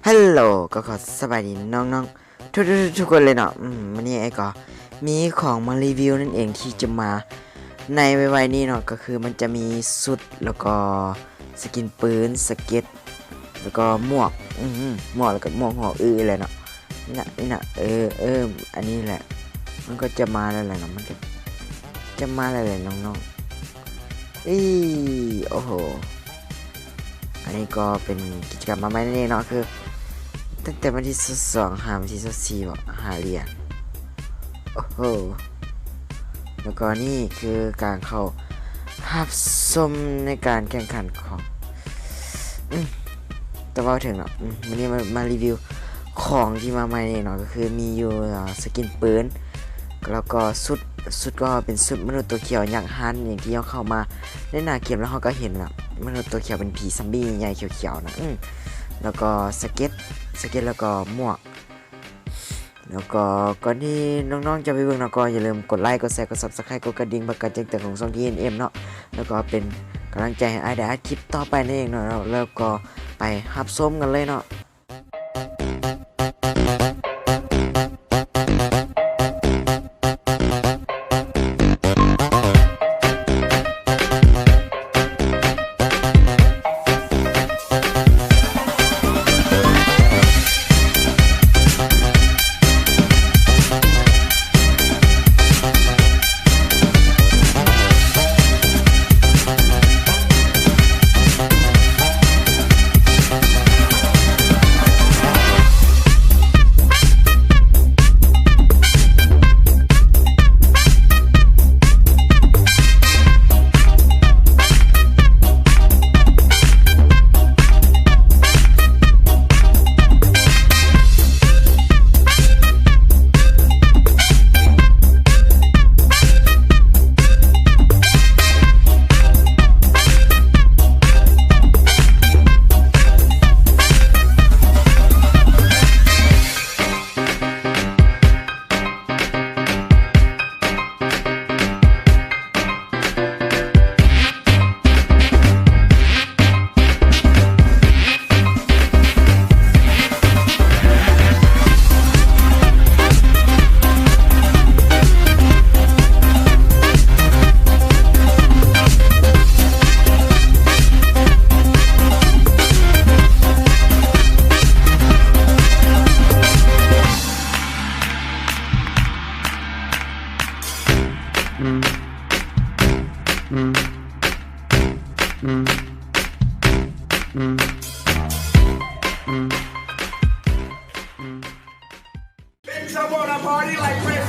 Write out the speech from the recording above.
ຮັລໂຫຼ ກໍຂໍສະບາຍດີນ້ອງໆ ທຸກໆ ທຸກຄົນເລີຍເນາະ. ອືມ ມື້ນີ້ອ້າຍກໍມີຂອງມາຣີວິວນັ້ນເອງ ທີ່ຈະມາໃນໄວໆນີ້ເນາະ ກໍຄືມັນຈະມີຊຸດ ແລ້ວກໍສະກິນປືນ ສະເກັດ ແລ້ວກໍໝວກ ອືມ ໝວກ ແລ້ວກໍໝວກຫົວອຶແຫຼະເນາະ. ນີ້ນະ ນີ້ນະ ເອີ ເອີ ອັນນີ້ແຫຼະ ມັນກໍຈະມາແລ້ວແຫຼະເນາະ ມັນກໍຈະມາແລ້ວແຫຼະນ້ອງໆ. ອີ ໂອ້ໂຫ ອັນນີ້ກໍເປັນກິດຈະກຳມາໃໝ່ນັ້ນເອງເນາະ ຄືຕັ້ງແຕ່ວັນທີຊາວສອງຫາວັນທີຊາວສີ່ເບາະ ຫ້າຫຼຽນ. ໂອ້ໂຫ ແລ້ວກໍນີ້ຄືການເຂົ້າຮັບຊົມໃນການແຂ່ງຂັນຂອງ ອືມ ແຕ່ເວົ້າເຖິງເນາະ ອືມ ມື້ນີ້ມາ ມາຣີວິວຂອງທີ່ມາໃໝ່ນີ້ເນາະ ກໍຄືມີຢູ່ ອາ ສະກິນປືນ ແລ້ວກໍຊຸດ ຊຸດກໍເປັນຊຸດມະນຸດຕົວຂຽວຍັກຮານ ຢ່າງທີ່ເຮົາເຂົ້າມາໃນໜ້າເກມ ແລ້ວເຮົາກໍເຫັນລະ ມະນຸດຕົວຂຽວເປັນຜີຊອມບີ້ໃຫຍ່ໆຂຽວໆນະ ອືມ ແລ້ວກໍສະເກັດ ສະເກັດ ແລ້ວກໍໝວກ. ແລ້ວກໍກ່ອນທີ່ນ້ອງໆຈະໄປເບິ່ງເນາະ ກໍຢ່າລືມກົດໄລ ກົດແຊ ກົດ Subscribe ກົດກະດິ່ງ ປະກາດແຈ້ງເຕືອນຂອງຊ່ອງ ທີເອັນເອັມ ເນາະ ແລ້ວກໍເປັນກຳລັງໃຈໃຫ້ອ້າຍໄດ້ອັດຄລິບຕໍ່ໄປນັ້ນເອງເນາະ. ແລ້ວກໍໄປຮັບຊົມກັນເລີຍເນາະ. Bitch, I wanna party like Chris